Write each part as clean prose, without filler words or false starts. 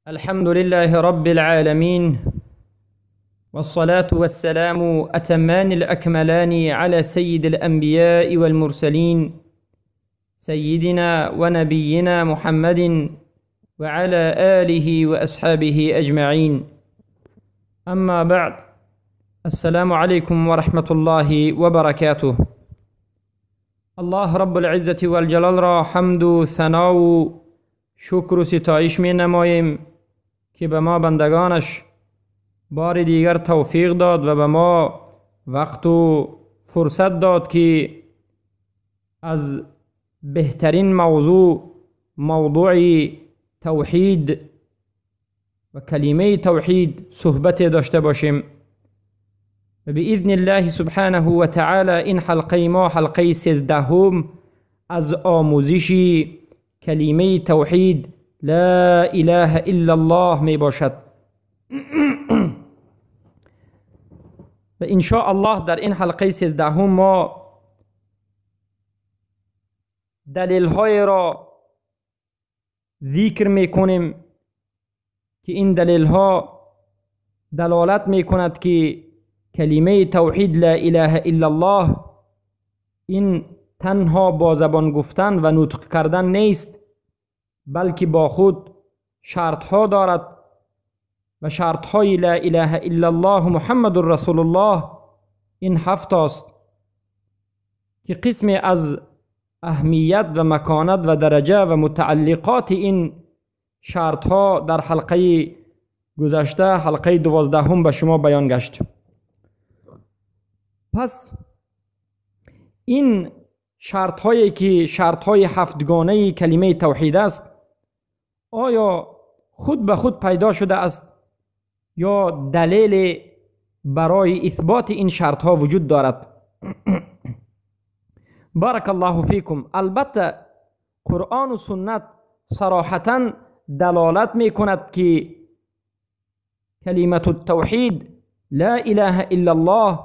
الحمد لله رب العالمين، والصلاة والسلام أتمان الأكملان على سيد الأنبياء والمرسلين، سيدنا ونبينا محمد وعلى آله وأصحابه أجمعين. أما بعد، السلام عليكم ورحمة الله وبركاته. الله رب العزة والجلال را حمد و ثنا و شکر و ستایش می نماییم که به ما بندگانش بار دیگر توفیق داد و به ما وقت و فرصت داد که از بهترین موضوع، موضوع توحید و کلمه توحید صحبت داشته باشیم. و باذن الله سبحانه و تعالی این حلقه ما حلقه 13 از آموزش کلمه توحید لا اله الا الله می باشد. و ان شاء الله در این حلقه 13 ما دلیل های را ذکر میکنیم که این دلیل ها دلالت میکند که کلمه توحید لا اله الا الله این تنها با زبان گفتن و نطق کردن نیست، بلکه با خود شرط ها دارد و شرط های لا اله الا الله محمد رسول الله این 7 است که قسم از اهمیت و مکانت و درجه و متعلقات این شرط ها در حلقه گذشته، حلقه 12 به شما بیان گشت. پس این شرط هایی که شرط های هفتگانه کلمه توحید است، آیا خود به خود پیدا شده است یا دلیل برای اثبات این شرط ها وجود دارد؟ بارک الله فیکم. البته قرآن و سنت صراحتا دلالت می کند که کلمه التوحید لا اله الا الله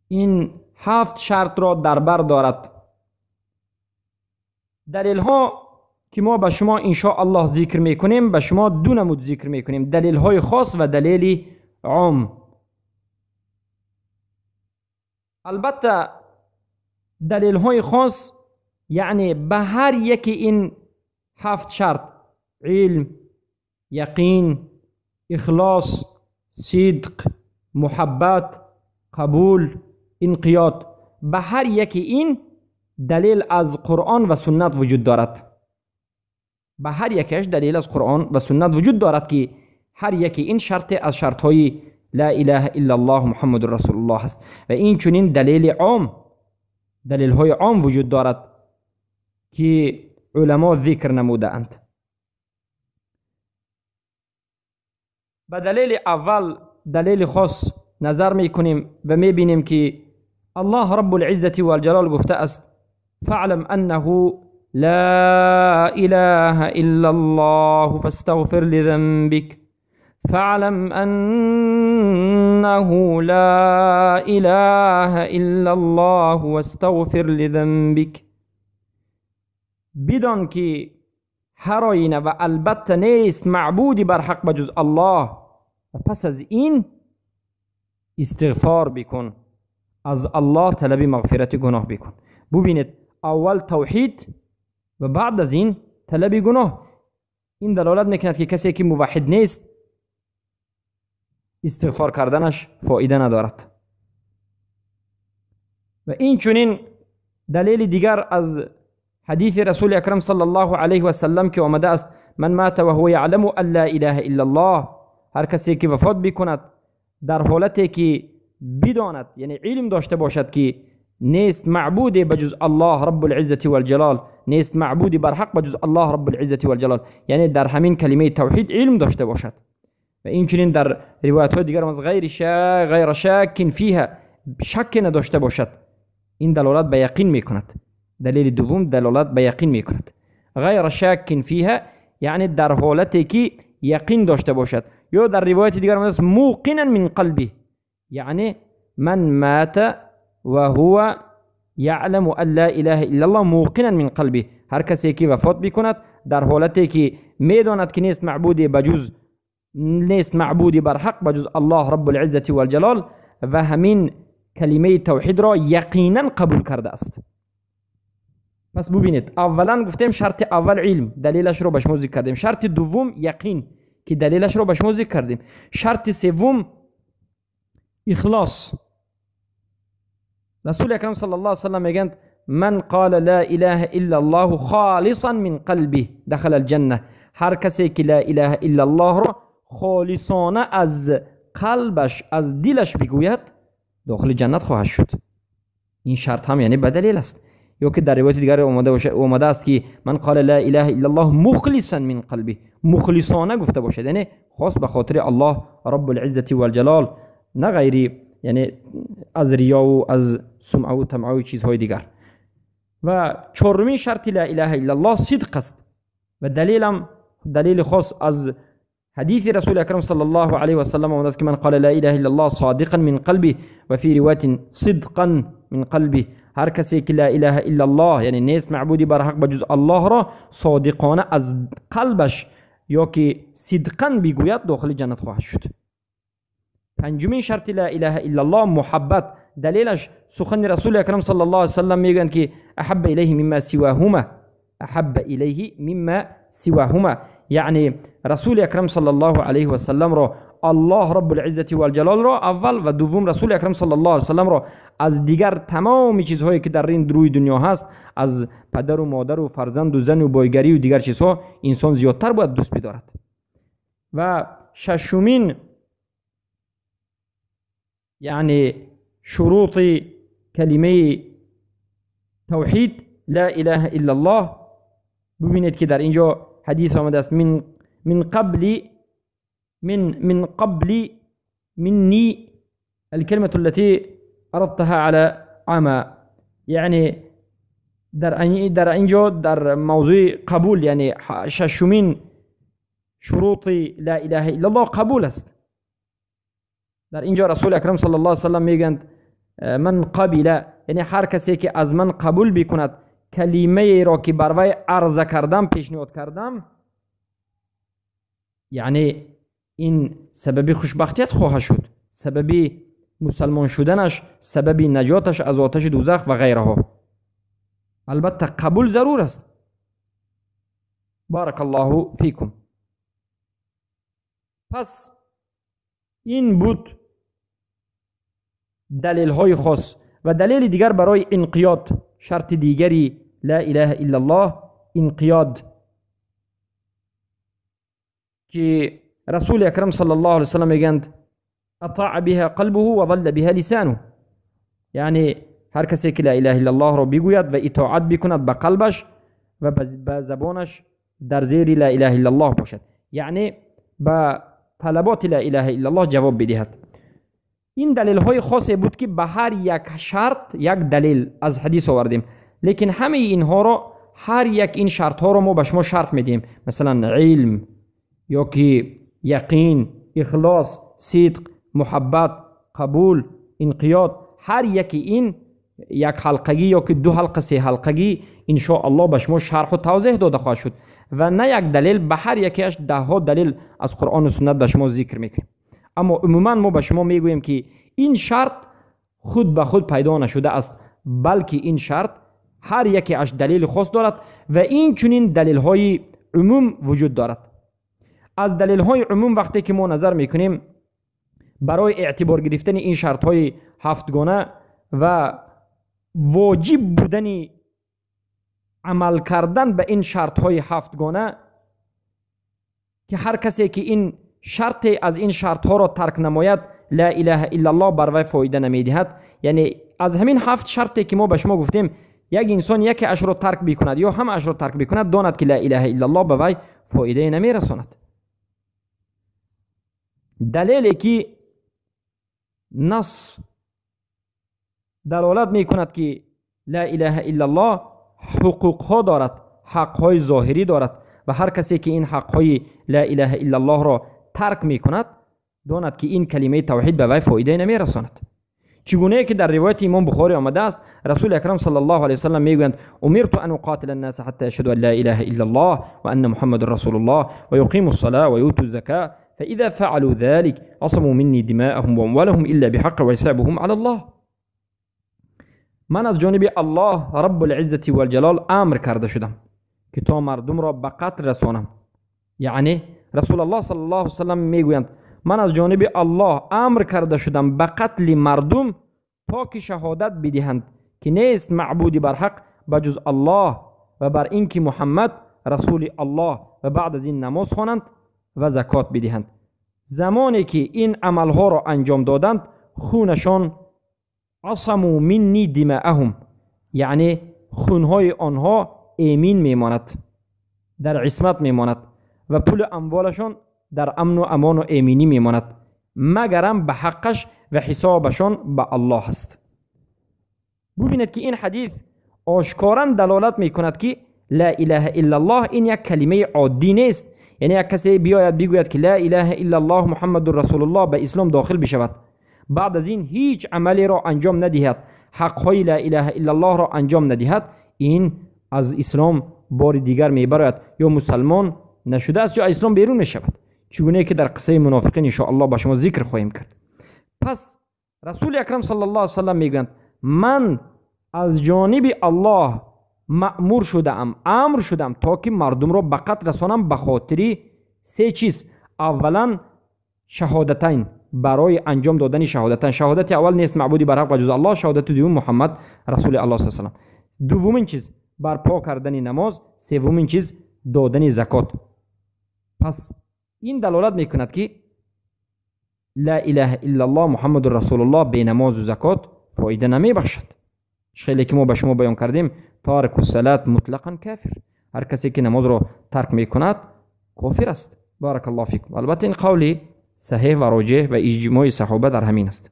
این 7 شرط را در بر دارد. دلیل ها که ما به شما ان شاء الله ذکر میکنیم، به شما دو نمود ذکر میکنیم: دلیل های خاص و دلیل عام. البته دلیل های خاص یعنی به هر یکی این 7 شرط، علم، یقین، اخلاص، صدق، محبت، قبول، انقیاد، به هر یکی این دلیل از قرآن و سنت وجود دارد. به هر یکیش دلیل از قرآن و سنت وجود دارد که هر یکی این شرط از شرط های لا اله الا الله محمد رسول الله است. و این چنین دلیل عام، دلیل های عام وجود دارد که علما ذکر نموده اند. به دلیل اول، دلیل خاص نظر میکنیم و میبینیم که الله رب العزة والجلال گفته است: فاعلم انه لا اله الا الله فاستغفر لذنبك. فاعلم انه لا اله الا الله واستغفر لذنبك. بدان که هر آینه و البته نیست معبودی بر حق بجز الله، و پس از این استغفار بکن، از الله طلب مغفرت گناه بکن. ببینید، اول توحید و بعد از این طلب گناه. این دلالت میکند که کسی که موحد نیست استغفار کردنش فایده ندارد. و این چنین دلیل دیگر از حدیث رسول اکرم صلی الله علیه و سلم که آمده است: من مات و هو یعلم ان لا اله الا الله. هر کسی که وفات بکند در حالتی که بداند، یعنی علم داشته باشد که نیست معبود بجز الله رب العزة والجلال، نیست معبودی بر حق بجز الله رب العزة والجلال، یعنی در همین کلمه توحید علم داشته باشد. و این چنین در روایت های دیگر از غیر شک فیها، شک نداشته باشد. این دلالت به یقین میکند. دلیل دوم دلالت به یقین میکند. غیر شک فیها یعنی در حالتی که یقین داشته باشد. یا در روایت دیگر است موقنا من قلبه، یعنی من مات و هو یعلم ان لا اله الا الله موقنا من قلبه. هر کسی که وفات بکند در حالتی که میداند که نیست معبودی بجز، نیست معبودی بر حق بجز الله رب العزة والجلال، و همین کلمه توحید را یقینا قبول کرده است. پس ببینید، اولا گفتیم شرط اول علم، دلیلش رو به شما ذکر کردیم. شرط دوم یقین که دلیلش رو به شما ذکر کردیم. شرط سوم اخلاص. رسول اکرم صلی الله علیه وسلم میگند من قال لا اله الا الله خالصا من قلبه دخل الجنه. هر کسی که لا اله الا الله را خالصانه از قلبش، از دلش بگوید، داخل جنت خواهد شد. این شرط هم یعنی به دلیل است. یا که در روایت دیگر اومده است که من قال لا اله الا الله مخلصا من قلبه، مخلصانه گفته باشد، یعنی خاص به خاطر الله رب العزة والجلال، نه غیری، یعنی از ریا و از سمعه و طمعه و چیزهای دیگر. و چهارمین شرط لا اله الا الله صدق است و دلیلم دلیل خاص از حدیث رسول اکرم صلی الله علیه و سلم آمده است که من قال لا اله الا الله صادقا من قلبه و فی روایت صدقا من قلبه. هر کسی که لا اله الا الله، یعنی نیست معبودی بر حق بجز الله را صادقانه از قلبش یا که صدقا بگوید، داخل جنت خواهد شد. پنجمین شرط لا اله الا الله محبت. دلیلش سخن رسول اکرم صلی الله علیه وسلم میگن که احب الیه مما سواهما، احب الیه مما سواهما، یعنی رسول اکرم صلی الله علیه و سلم را، الله رب العزة والجلال را اول و دوم رسول اکرم صلی الله علیه و سلم را از دیگر تمام چیزهایی که در این روی دنیا هست، از پدر و مادر و فرزند و زن و بایگری و دیگر چیزها، انسان زیادتر باید دوست بدارد. و ششمین یعنی شروط کلمه توحید لا اله الا الله، ببینید که در اینجا حدیث آمده است من قبل من قبل مني الكلمة التي عرضتها على عما، یعنی در اینجا در موضوع قبول، یعنی ششمین شروط لا اله الا الله قبول است. در اینجا رسول اکرم صلی الله علیه وسلم میگند من قبل، یعنی هر کسی که از من قبول بکند کلمه را که بر وی عرضه کردم، پیشنهاد کردم، یعنی این سبب خوشبختیت خواهد شد، سبب مسلمان شدنش، سبب نجاتش از آتش دوزخ و غیرها. البته قبول ضرور است. بارک الله فیکم. پس این بود دلیل های خاص. و دلیل دیگر برای انقیاد، شرط دیگری لا اله الا الله انقیاد، که رسول اکرم صلی الله علیه وسلم میگند اطاع بها قلبه و ظل بها لسانه، یعنی هر کسی که لا اله الا الله را بگوید و اطاعت بکند به قلبش و به زبانش در زیر لا اله الا الله باشد، یعنی به طلبات لا اله الا الله جواب بدهد. این دلیل های خاصی بود که به هر یک شرط یک دلیل از حدیث آوردیم، لیکن همه اینها را، هر یک این شرط ها را ما به شما شرح میدیم، مثلا علم یا که یقین، اخلاص، صدق، محبت، قبول، انقیاد، هر یکی این یک حلقگی یا که دو حلقه سه حلقگی ان شاء الله به شما شرح و توضیح داده خواهد شد و نه یک دلیل، به هر یکیش ده ها دلیل از قرآن و سنت به شما ذکر میکنیم. اما عموما ما به شما میگوییم که این شرط خود به خود پیدا نشده است، بلکه این شرط هر یکی اش دلیل خاص دارد و این چنین دلیل های عموم وجود دارد. از دلیل های عموم وقتی که ما نظر میکنیم برای اعتبار گرفتن این شرط های هفتگانه و واجب بودن عمل کردن به این شرط های هفتگانه، که هر کسی که این شرط از این شرط ها را ترک نماید لا اله الا الله بر وی فایده نمیدهد. یعنی از همین هفت شرطی که ما به شما گفتیم، یک انسان یکی اش را ترک بکند یا هم اش را ترک بکند، داند که لا اله الا الله به وی فایده نمیرساند. دلیلی که نص دلالت میکند که لا اله الا الله حقوق ها دارد، حق های ظاهری دارد و هر کسی که این حق های لا اله الا الله را ترک میکند داند که این کلمه توحید به وی فایده نمیرساند. چگونه که در روایت امام بخاری آمده است، رسول اکرم صلی الله علیه وسلم میگویند امرت ان اقاتل الناس حتى يشهدوا ان لا اله الا الله وان محمد رسول الله ويقيموا الصلاه ويؤتوا الزكاه فاذا فعلوا ذلك عصموا مني دماءهم واموالهم الا بحق وحسابهم على الله. من از جانب الله رب العزة والجلال امر کرده شدم که تا مردم را به قتل رسانم. یعنی رسول الله صلی الله علیه وسلم میگویند من از جانب الله امر کرده شدم به قتل مردم تا که شهادت بدهند که نیست معبودی بر حق بجز الله و بر اینکه محمد رسول الله و بعد از این نماز خوانند و زکات بدهند. زمانی که این عملها را انجام دادند خونشان عصموا منی دماءهم، یعنی خونهای آنها ایمین میماند، در عصمت میماند و پول اموالشان در امن و امان و ایمینی میماند، مگرم به حقش و حسابشان به الله است. ببینید که این حدیث آشکارا دلالت میکند که لا اله الا الله این یک کلمه عادی نیست. یعنی یک کسی بیاید بگوید که لا اله الا الله محمد رسول الله به اسلام داخل بشود، بعد از این هیچ عملی را انجام ندهد، حقهای لا اله الا الله را انجام ندهد، این از اسلام بار دیگر میبراید، یا مسلمان نشده است یا اسلام بیرون میشود، چگونه که در قصه منافقین ان شاء الله با شما ذکر خواهیم کرد. پس رسول اکرم صلی الله علیه وسلم میگویند من از جانب الله مأمور شدم، امر شدم تا که مردم را به قتل رسانم به خاطر سه چیز. اولا شهادتین، برای انجام دادن شهادتین. شهادت اول نیست معبودی بر حق جز الله، شهادت دوم محمد رسول الله صلی الله علیه و سلم. دومین چیز برپا کردن نماز، سومین چیز دادن زکات. پس این دلالت میکند که لا اله الا الله محمد رسول الله به نماز و زکات فایده نمیبخشد. خیلی که ما به شما بیان کردیم تارک الصلاه مطلقا کافر، هر کسی که نماز را ترک میکند کافر است. بارک الله فیکم. البته این قولی صحیح و راجح و اجماع صحابه در همین است.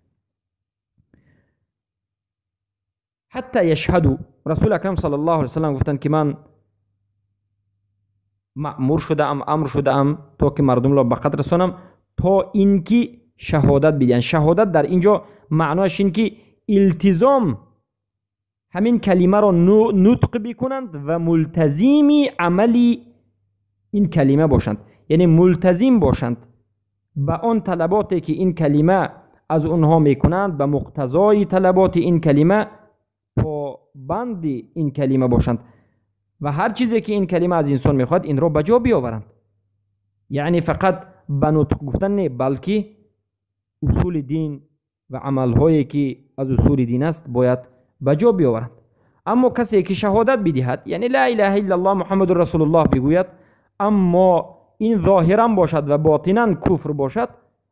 حتی یشهدوا، رسول اکرم صلی الله علیه وسلم گفتند که من مأمور شده ام، امر شده ام تا که مردم را به قتل رسانم تا اینکه شهادت بدهند. شهادت در اینجا معنایش این که التزام همین کلمه را نطق بکنند و ملتزم عملی این کلمه باشند، یعنی ملتزم باشند به آن طلباتی که این کلمه از اونها میکنند، به مقتضای طلبات این کلمه، پابند این کلمه باشند و هر چیزی که این کلمه از انسان میخواد این را به جا بیاورند. یعنی فقط به نطق گفتن نه، بلکه اصول دین و عملهایی که از اصول دین است باید به جا بیاورند. اما کسی که شهادت بدهد، یعنی لا اله الا الله محمد رسول الله بگوید، اما این ظاهرا باشد و باطنا کفر باشد،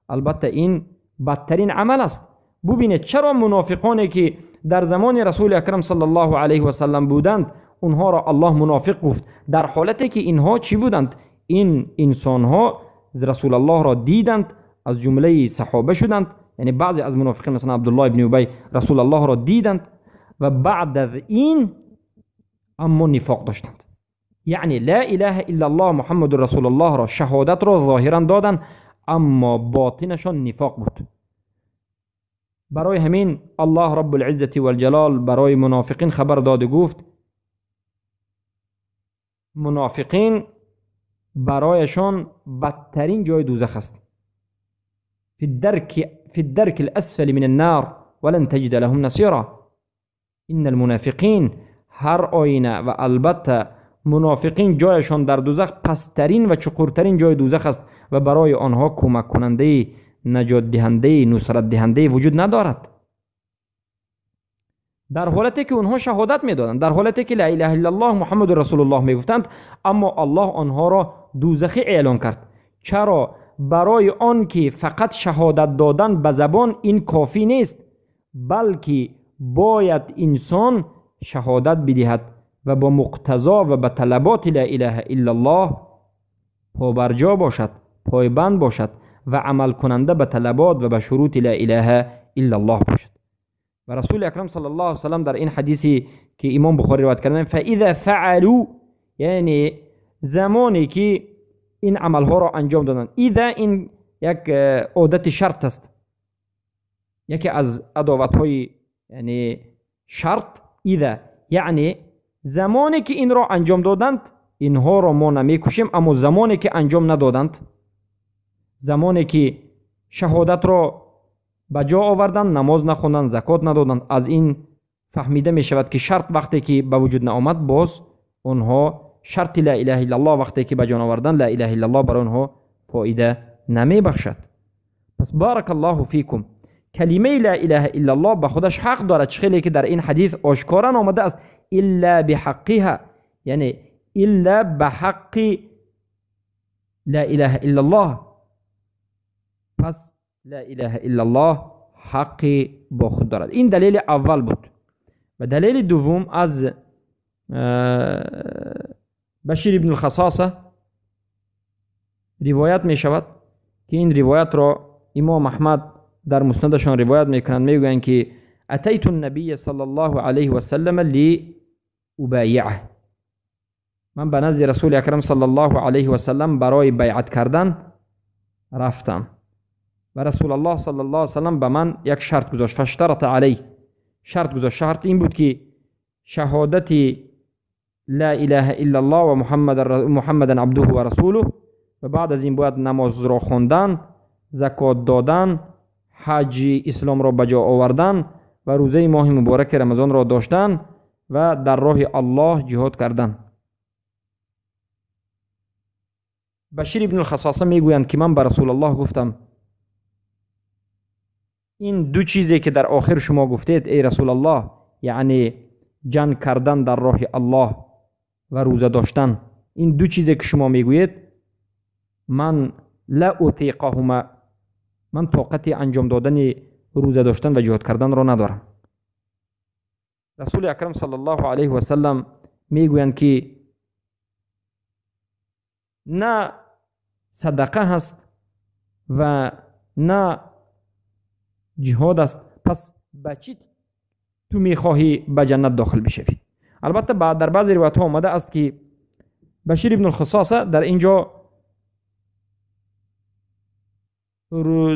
البته این بدترین عمل است. ببینید چرا منافقانی که در زمان رسول اکرم صلی الله علیه و سلم بودند اونها را الله منافق گفت، در حالتی که اینها چی بودند؟ این انسانها رسول الله را دیدند، از جمله صحابه شدند، یعنی بعضی از منافقین مثلا عبدالله ابن ابی رسول الله را دیدند و بعد از این اما نفاق داشتند. یعنی لا اله الا الله محمد رسول الله را، شهادت را ظاهرا دادند اما باطنشان نفاق بود. برای همین الله رب العزة والجلال برای منافقین خبر داد و گفت منافقین برایشان بدترین جای دوزخ است، فی الدرک الاسفل من النار ولن تجد لهم نصیرا. ان المنافقین، هر آینه و البته منافقین جایشان در دوزخ پسترین و چقورترین جای دوزخ است و برای آنها کمک کننده، نجات دهنده، نصرت دهنده وجود ندارد. در حالتی که اونها شهادت میدادند، در حالتی که لا اله الا الله محمد رسول الله میگفتند، اما الله آنها را دوزخی اعلان کرد. چرا؟ برای آن که فقط شهادت دادن به زبان این کافی نیست، بلکه باید انسان شهادت بدهد و با مقتضا و به طلبات لا اله الا الله پابرجا باشد، پایبند باشد و عمل کننده به طلبات و به شروط لا اله الا الله باشد. و رسول اکرم صلی الله علیه و سلم در این حدیثی که امام بخاری روایت کردن، فاذا فعلوا، یعنی زمانی که این عملها را انجام دادن، اذا این یک عادت شرط است، یکی از ادوات های یعنی شرط اذا، یعنی زمانی که این را انجام دادند اینها را ما نمیکشیم، اما زمانی که انجام ندادند، زمانی که شهادت را به جا آوردند، نماز نخوندند، زکات ندادند، از این فهمیده می شود که شرط وقتی که به وجود نآمد، باز آنها شرط لا اله الا الله وقتی که به جان آوردند، لا اله الا الله برای آنها فایده نمی بخشد. پس بارک الله فیکم، کلمه لا اله الا الله به خودش حق دارد، خیلی که در این حدیث آشکارا آمده است، الا بحقها، یعنی الا بحق لا اله الا الله. پس لا اله الا الله حق با خود دارد. این دلیل اول بود. و دلیل دوم از بشیر ابن الخصاصه روایت می شود که این روایت را امام احمد در مسندشان روایت میکنند، میگویند که اتیت النبی صلی الله علیه و سلم لابایعه، من به نزد رسول اکرم صلی الله علیه و سلم برای بیعت کردن رفتم و رسول الله صلی الله علیه و سلم به من یک شرط گذاشت، فاشترط علی، شرط گذاشت. شرط این بود که شهادت لا اله الا الله و محمد عبده و رسوله، و بعد از این باید نماز را خواندن، زکات دادن، حج اسلام را به جا آوردن و روزه ماه مبارک رمضان را داشتن و در راه الله جهاد کردن. بشیر ابن الخصاصه میگویند که من به رسول الله گفتم این دو چیزی که در آخر شما گفتید ای رسول الله، یعنی جنگ کردن در راه الله و روزه داشتن، این دو چیزی که شما میگویید من لا اطیقهما، من طاقت انجام دادن روزه داشتن و جهاد کردن را ندارم. رسول اکرم صلی الله علیه و سلم میگویند که نه صدقه هست و نه جهاد است، پس به چی تو میخواهی به جنت داخل بشوی؟ البته در بعضی روایت ها آمده است که بشیر ابن الخصاصه در اینجا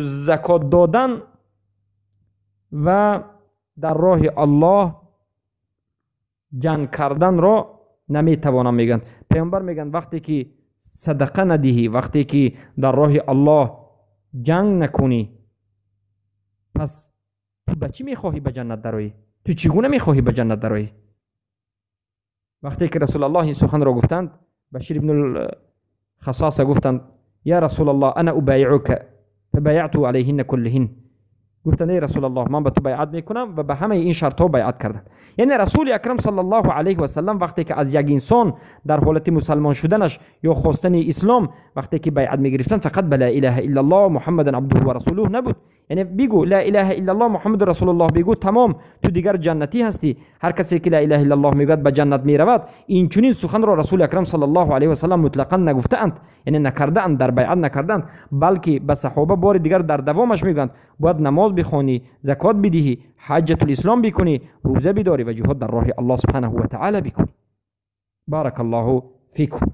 زکات دادن و در راه الله جنگ کردن را نمیتوانم میگن. پیامبر میگن وقتی که صدقه ندهی، وقتی که در راه الله جنگ نکنی، پس تو به چی میخواهی به جنت درایی؟ تو چگونه میخواهی به جنت درایی؟ وقتی که رسول الله این سخن را گفتند، بشیر ابن الخصاصه گفتند یا رسول الله انا ابایعک فبایعت علیهن کلهن. گفتند ای رسول الله من به تو بیعت میکنم و به همه این شرط ها بیعت کردند. یعنی رسول اکرم صلی الله علیه و سلم وقتی که از یک انسان در حالت مسلمان شدنش یا خواستن اسلام وقتی که بیعت میگرفتن، فقط به لا اله الا الله محمد عبده و رسوله نبود. یعنی بگو لا اله الا الله محمد رسول الله، بگو تمام، تو دیگر جنتی هستی. هر کسی که لا اله الا الله میگوید به جنت میرود. این چنین سخن را رسول اکرم صلی الله علیه و سلم مطلقا نگفتند، یعنی نکردند، در بیعت نکردند، بلکه به صحابه بار دیگر در دوامش میگویند باید نماز بخوانی، زکات بدهی، حجت الاسلام بکنی، روزه بداری و جهاد در راه الله سبحانه و تعالی بکنی. بارک الله فیکم.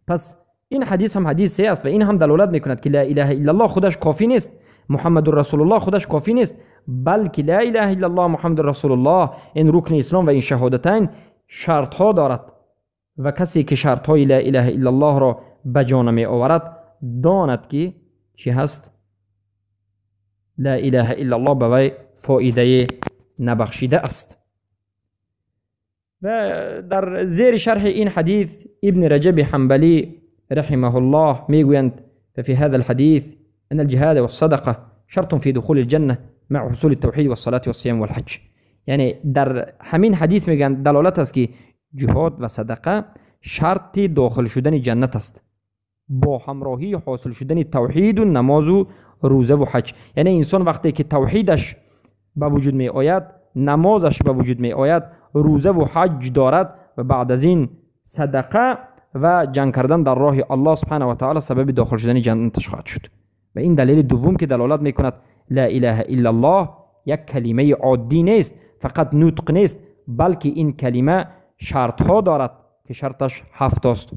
پس این حدیث هم حدیث است و این هم دلالت میکند که لا اله الا الله خودش کافی نیست، محمد رسول الله خودش کافی نیست، بلکه لا اله الا الله محمد رسول الله این رکن اسلام و این شهادتین شرط ها دارد و کسی که شرط های لا اله الا الله را به جان می آورد داند که چی هست؟ لا اله الا الله به وی فایده نبخشیده است. و در زیر شرح این حدیث ابن رجب حنبلی رحمه الله میگویند ففي هذا الحديث أن الجهاد والصدقة شرط في دخول الجنة مع حصول التوحيد والصلاة والصيام والحج. یعنی در همین حدیث میگن دلالت است که جهاد و صدقه شرط داخل شدن جنت است با همراهی حاصل شدن توحید و نماز و روزه و حج. یعنی انسان وقتی که توحیدش به وجود می آید، نمازش به وجود می آید، روزه و حج دارد و بعد از این صدقه و جنگ کردن در راه الله سبحانه و تعالی سبب داخل شدن جنتش خواهد شد. و این دلیل دوم که دلالت میکند لا اله الا الله یک کلمه عادی نیست، فقط نطق نیست، بلکه این کلمه شرط ها دارد که شرطش 7 است.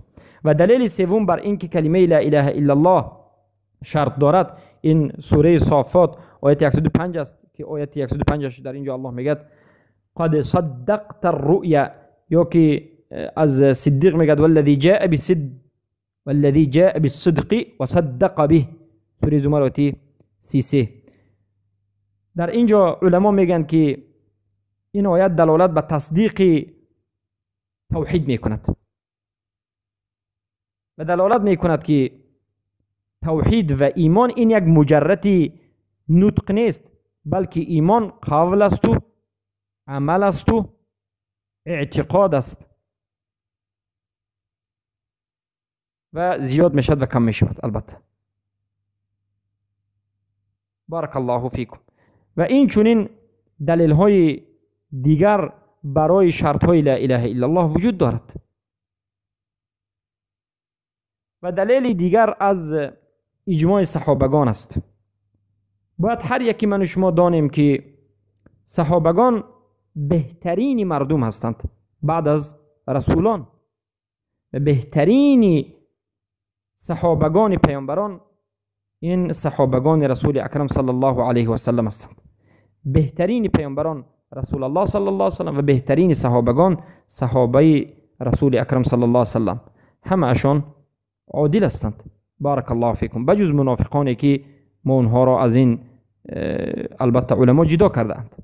و دلیل سوم بر اینکه کلمه لا اله الا الله شرط دارد این سوره صافات آیت 105 است که آیت 105 در اینجا الله میگه قد صدقت الرؤيا، یا که از صدیق میگد والذی جاء بالصدق وصدق به، سوره زمر آیه 33. در اینجا علما میگن که این آیت دلالت به تصدیق توحید میکند و دلالت میکند که توحید و ایمان این یک مجرد نطق نیست، بلکه ایمان قول است و عمل است و اعتقاد است و زیاد میشد و کم میشود البته. بارک الله فیکم. و این چنین دلیل های دیگر برای شرط های لا اله الا الله وجود دارد. و دلیل دیگر از اجماع صحابگان است. باید هر یکی من و شما دانیم که صحابگان بهترین مردم هستند بعد از رسولان و بهترین صحابگان پیامبران این صحابگان رسول اکرم صلی الله علیه و سلم هستند. بهترین پیامبران رسول الله صلی الله علیه و سلم و بهترین صحابگان صحابه رسول اکرم صلی الله علیه و سلم، همه اشان عادل هستند. بارک الله فیکم. بجز منافقانی که ما اونها را از این البته علما جدا کردند،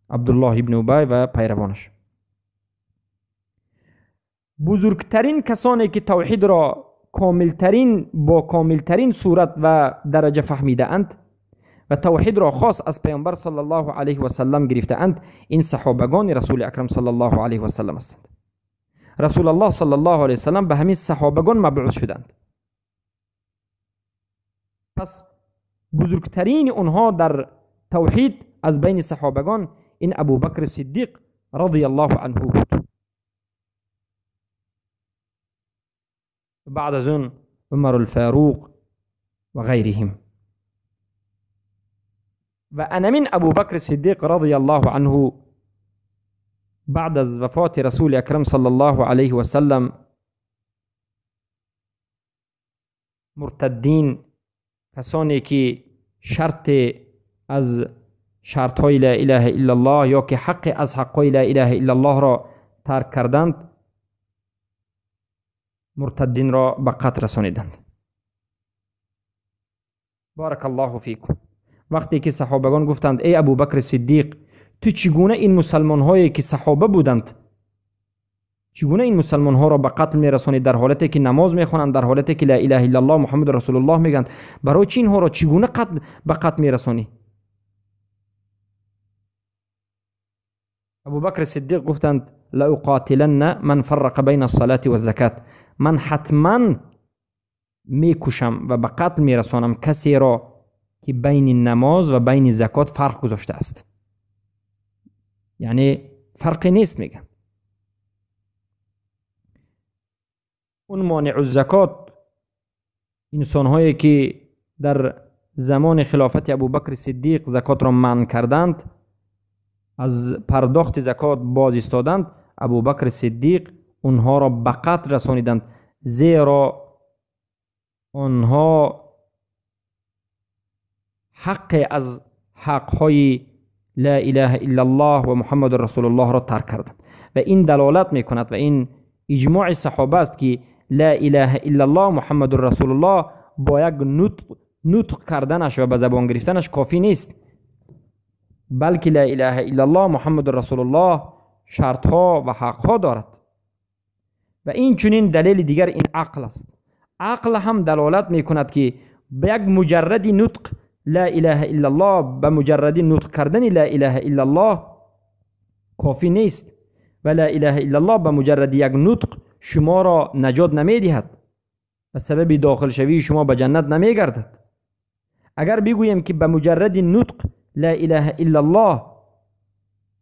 عبدالله ابن ابی و پیروانش. بزرگترین کسانی که توحید را کاملترین با کاملترین صورت و درجه فهمیده اند و توحید را خاص از پیامبر صلی الله علیه و سلم گرفته اند، این صحابگان رسول اکرم صلی الله علیه و سلم هستند. رسول الله صلی الله علیه و سلم به همین صحابگان مبعوث شدند. پس بزرگترین اونها در توحید از بین صحابگان این ابوبکر صدیق رضی الله عنه بود. بعد از اون عمر الفاروق و غیرهم. و انمین ابوبکر صدیق رضی الله عنه بعد از وفات رسول اکرم صلی الله علیه و سلم مرتدین، کسانی که شرط از شرط های لا اله الا الله یا که حق از حق های لا اله الا الله را ترک کردند، مرتدین را به قتل رسانیدند. بارک الله فیکم. وقتی که صحابگان گفتند ای ابوبکر صدیق، تو چگونه این مسلمان هایی که صحابه بودند، چگونه این مسلمان ها را به قتل میرسانی در حالتی که نماز میخوانند، در حالتی که لا اله الا الله محمد رسول الله میگند، برای چی اینها را چگونه به قتل میرسانی؟ ابوبکر صدیق گفتند لاقاتلن من فرق بین الصلاة و الزکات، من حتما میکشم و به قتل میرسانم کسی را که بین نماز و بین زکات فرق گذاشته است. یعنی فرقی نیست میگن. اون مانع الزکات انسان هایی که در زمان خلافت ابوبکر صدیق زکات را منع کردند، از پرداخت زکات باز ایستادند، ابوبکر صدیق اونها را به قتل رسانیدند، زیرا آنها حق از حقهای لا اله الا الله و محمد رسول الله را ترک کردند. و این دلالت میکند و این اجماع صحابه است که لا اله الا الله محمد رسول الله با یک نطق کردنش و به زبان گرفتنش کافی نیست، بلکه لا اله الا الله محمد رسول الله شرطها و حقها دارد. و این چنین دلیل دیگر این عقل است. عقل هم دلالت میکند که به یک مجرد نطق لا اله الا الله، به مجرد نطق کردن لا اله الا الله کافی نیست و لا اله الا الله به مجرد یک نطق شما را نجات نمیدهد و سبب داخل شوی شما به جنت نمیگردد. اگر بگوییم که به مجرد نطق لا اله الا الله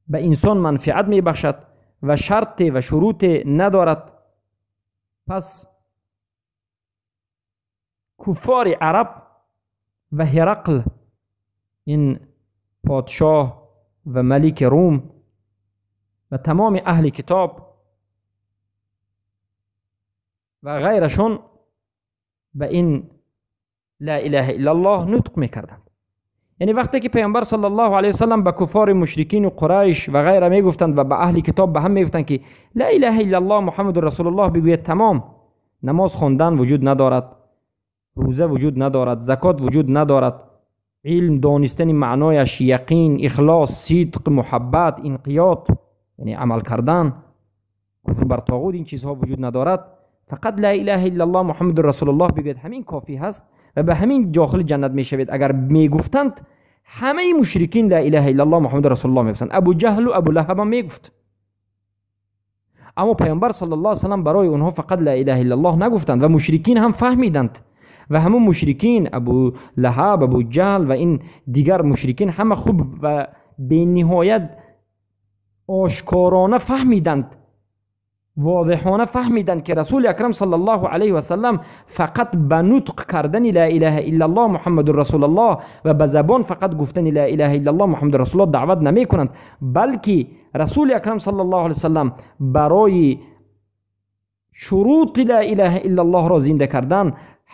به انسان منفعت میبخشد و شرط و شروط ندارد، پس کفار عرب و هرقل، این پادشاه و ملک روم و تمام اهل کتاب و غیرشون به این لا اله الا الله نطق میکردند. Яъне вақте ки Паёмбар саллаллоҳу алайҳи васаллам ба куффори мушрикин ва Қурайш ва ғайра мегуфтанд ва ба аҳли китоб ба ҳам мегуфтанд, ки ла илаҳа иллаллоҳ Муҳаммадур расулуллоҳ бигӯяд, тамом, намоз хондан вуҷуд надорад, рӯза вуҷуд надорад, закот вуҷуд надорад, илм донистани маънояш, яқин, ихлос, сидқ, муҳаббат, инқиёд, яъне амал кардан, куфр бар тоғут, ин чизҳо вуҷуд надорад. Фақат ла илаҳа иллаллоҳ Муҳаммадур расулуллоҳ бигӯяд, ҳамин кофӣ ҳаст ва ба ҳамин дохили ҷаннат мешавед. Агар мегуфтанд, ҳамаи мушрикин ла илаҳа иллаллоҳ Муҳаммадур расулуллоҳ мегуфтанд. Абу Ҷаҳлу Абу Лаҳаб ҳам мегуфт. Аммо Паёмбар саллаллоҳу алайҳи васаллам барои онҳо фақат ла илаҳа иллаллоҳ нагуфтанд ва мушрикин ҳам фаҳмиданд ва ҳамон мушрикин, Абу Лаҳаб, Абу Ҷаҳл ва ин дигар мушрикин ҳама хуб ва бениҳоят ошкорона фаҳмиданд, возеҳона фаҳмиданд, ки Расули Акрам саллаллоҳу алайҳи васаллам фақат ба нутқ кардани ла илаҳа иллаллоҳ Муҳаммадур расулуллоҳ ва ба забон фақат гуфтани ла илаҳа иллаллоҳ Муҳаммадур расулуллоҳ даъват намекунанд, балки Расули Акрам саллаллоҳу алайҳи васаллам барои шурути ла илаҳа иллаллоҳро зинда кардан,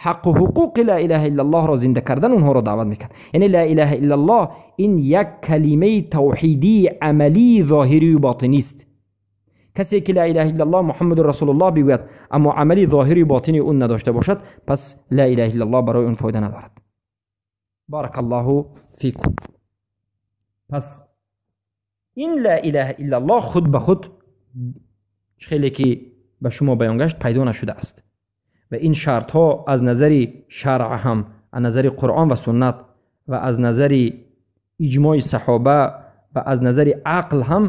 ҳаққу ҳуқуқи ла илаҳа иллаллоҳро зинда кардан онҳоро даъват мекард. Яъне ла илаҳа иллаллоҳ ин як калимаи тавҳидии амалии зоҳирию ботинист. Касе ки ла илаҳа иллаллоҳ Муҳаммадур расулуллоҳ бигӯяд, аммо амали зоҳирию ботини он надошта бошад, пас ла илаҳа иллаллоҳ барои он фоида надорад. Баракаллоҳу фикум. Пас ин ла илаҳа иллаллоҳ худ ба худ хеле ки ба шумо баён гашт пайдо нашудааст ва ин шартҳо аз назари шаръ ҳам, аз назари Қуръон ва суннат ва аз назари иҷмои саҳоба ва аз назари ақл ҳам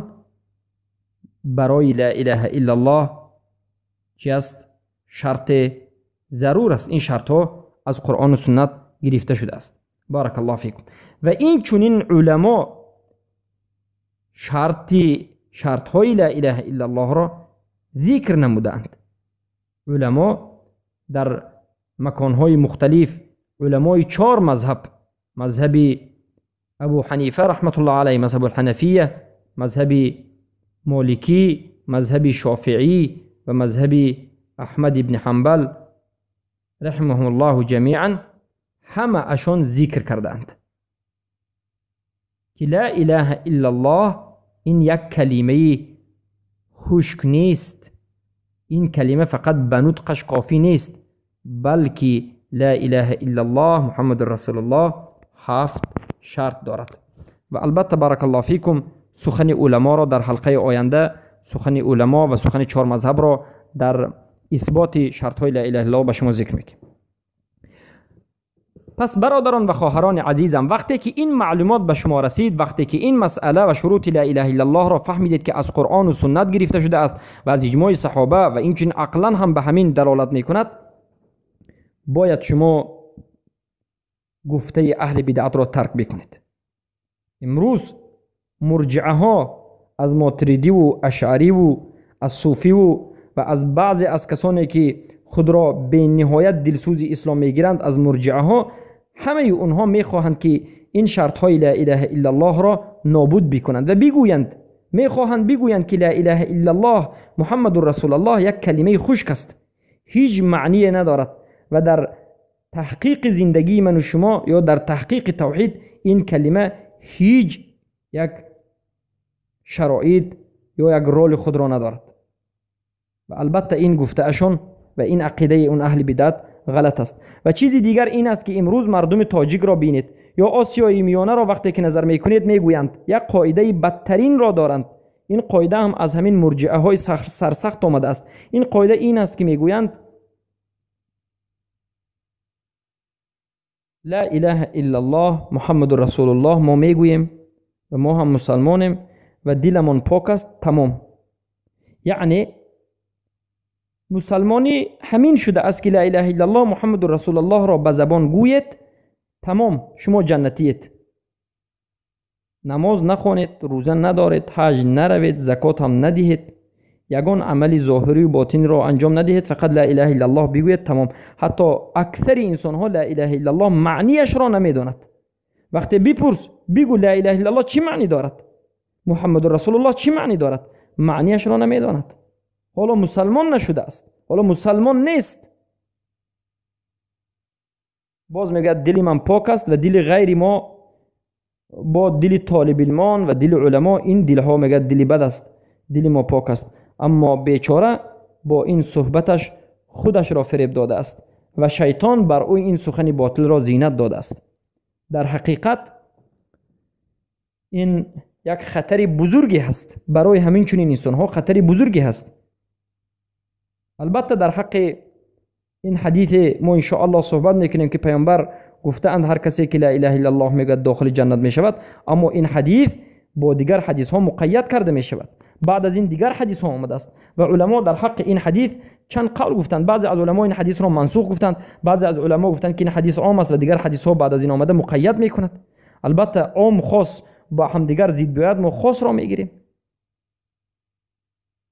барои ла илаҳа иллаллоҳ чи аст? Шарти зарур аст. Ин шартҳо аз Қуръону суннат гирифта шудааст. Баракаллоҳу фикум. Ва ин чунин уламо шартҳои ла илаҳа иллаллоҳро зикр намудаанд. Уламо дар маконҳои мухталиф, уламои чор мазҳаб, мазҳаби Абу Ҳанифа раҳматуллоҳ алайҳ, мазҳабу ҳанафия, мазҳаби Моликӣ, мазҳаби Шофиӣ ва мазҳаби Аҳмад ибни Ҳанбал раҳимаҳумуллоҳу ҷамиан ҳама ашон зикр кардаанд, ки ла илаҳа иллаллоҳ ин як калимаи хушк нест, ин калима фақат ба нутқаш кофӣ нест, балки ла илаҳа иллаллоҳ Муҳаммадур расулуллоҳ 7 шарт дорад. Ва албатта баракаллоҳу фикум сухани уламоро дар ҳалқаи оянда, сухани уламо ва сухани чор мазҳабро дар исботи шартҳои ла илаҳа иллаллоҳ ба шумо зикр мекунем. Пас бародарон ва хоҳарони азизам, вақте ки ин маълумот ба шумо расид, вақте ки ин масъала ва шурути ла илаҳа иллаллоҳро фаҳмидед, ки аз Қуръону суннат гирифта шудааст ва аз иҷмои саҳоба ва инчунин ақлан ҳам ба ҳамин далолат мекунад, бояд шумо гуфтаи аҳли бидъатро тарк бикунед. Имрӯз мурҷиаҳо аз мотуридиву ашъариву аз суфиву ва аз баъзе аз касоне ки худро бениҳоят дилсӯзи ислом мегиранд, аз мурҷиаҳо, ҳамаи онҳо мехоҳанд ки ин шартҳои ла илаҳа иллаллоҳро нобуд бикунанд ва бигӯянд, мехоҳанд бигӯянд ки ла илаҳа иллаллоҳ Муҳаммадур расулуллоҳ як калимаи хушк аст, ҳеҷ маъние надорад ва дар таҳқиқи зиндагии ману шумо ё дар таҳқиқи тавҳид ин калима ҳеҷ як шароит ё як роли худро надорад. Ва албатта ин гуфтаашон ва ин ақидаи он аҳли бидъат ғалат аст. Ва чизи дигар ин аст, ки имрӯз мардуми тоҷикро бинед ё Осиёи Миёнаро вақте ки назар мекунед, мегӯянд як қоидаи бадтаринро доранд. Ин қоида ҳам аз ҳамин мурҷиаҳои сарсахт омадааст. Ин қоида ин аст, ки мегӯянд ла илаҳа иллаллоҳ Муҳаммадур расулуллоҳ мо мегӯем ва мо ҳам мусалмонем ва диламон пок аст, тамом. Яъне мусалмонӣ ҳамин шудааст, ки ла илаҳа иллаллоҳ Муҳаммадур расулуллоҳро ба забон гӯед, тамом, шумо ҷаннатиед. Намоз нахонед, рӯза надоред, ҳаҷ наравед, закот ҳам надиҳед, ягон амали зоҳирию ботинро анҷом надиҳед, фақат ла илаҳа иллаллоҳ бигӯед, тамом. Ҳатто аксари инсонҳо ла илаҳа иллаллоҳ маънияшро намедонад. Вақте бипурс, бигӯ ла илаҳа иллаллоҳ чӣ маънӣ дорад, Муҳаммадур расулуллоҳ чӣ маънӣ дорад, маънияшро намедонад. Ҳоло мусалмон нашудааст, ҳоло мусалмон нест. Боз мегӯяд дили ман пок аст ва дили ғайри мо Бо дили толибилмон ва дили уламо ин дилҳо мегӯяд дили бад аст, дили мо пок аст. Аммо бечора бо ин суҳбаташ худашро фиреб додааст ва шайтон бар ӯ ин сухани ботилро зинат додааст. Дар ҳақиқат ин як хатари бузурге ҳаст барои ҳамин чунин инсонҳо, хатари бузурге ҳаст. Албатта, дар ҳаққи ин ҳадисе мо иншоаллоҳ суҳбат мекунем, ки паёмбар гуфтаанд, ҳар касе ки ла илаҳа иллаллоҳ мегӯяд, дохили ҷаннат мешавад. Аммо ин ҳадис бо дигар ҳадисҳо муқайяд карда мешавад. Баъд аз ин дигар ҳадисҳо омадааст ва уламо дар ҳаққи ин ҳадис чанд қавл гуфтанд. Баъзе аз уламо ин ҳадисро мансух гуфтанд, баъзе аз уламо гуфтанд, ки ин ҳадис ом аст ва дигар ҳадисҳо баъд аз ин омада муқайяд мекунад. Албатта, ом хос бо ҳамдигар зид биёяд, мо хосро мегирем.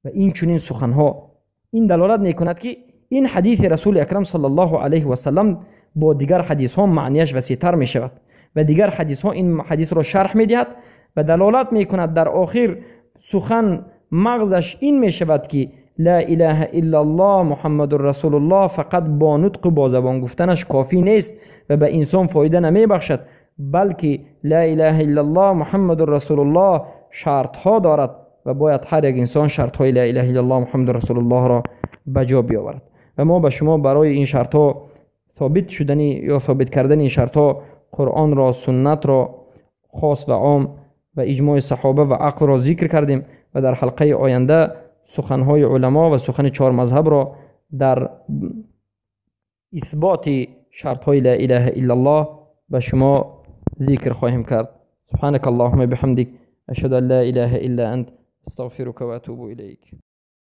Ва ин чунин суханҳо ин далолат мекунад, ки ин ҳадиси расули акрам саллаллоҳу алайҳи васаллам бо дигар ҳадисҳо маънияш васеътар мешавад ва дигар ҳадисҳо ин ҳадисро шарҳ медиҳад ва далолат мекунад. Дар охир сухан мағзаш ин мешавад, ки ла илаҳа иллаллоҳ муҳаммадур расулуллоҳ фақат бо нутқу бо забон гуфтанаш кофӣ нест ва ба инсон фоида намебахшад, балки ла илаҳа иллаллоҳ муҳаммадур расулуллоҳ шартҳо дорад ва бояд ҳар як инсон шартҳои ла илаҳа иллаллоҳ муҳаммадур расулуллоҳро ба ҷо биёварад. Ва мо ба шумо барои ин шартҳо собит шудани ё собит кардани ин шартҳо қуръонро, суннатро, хос ва ом ва иҷмои саҳоба ва ақлро зикр кардем ва дар ҳалқаи оянда суханҳои уламо ва сухани чор мазҳабро дар исботи шартҳои ла илаҳа иллаллоҳ ба шумо зикр хоҳем кард. Субҳанака аллоҳума биҳамдик, ашҳаду ан ла илаҳа илла ант, астағфирука ва атубу илайк.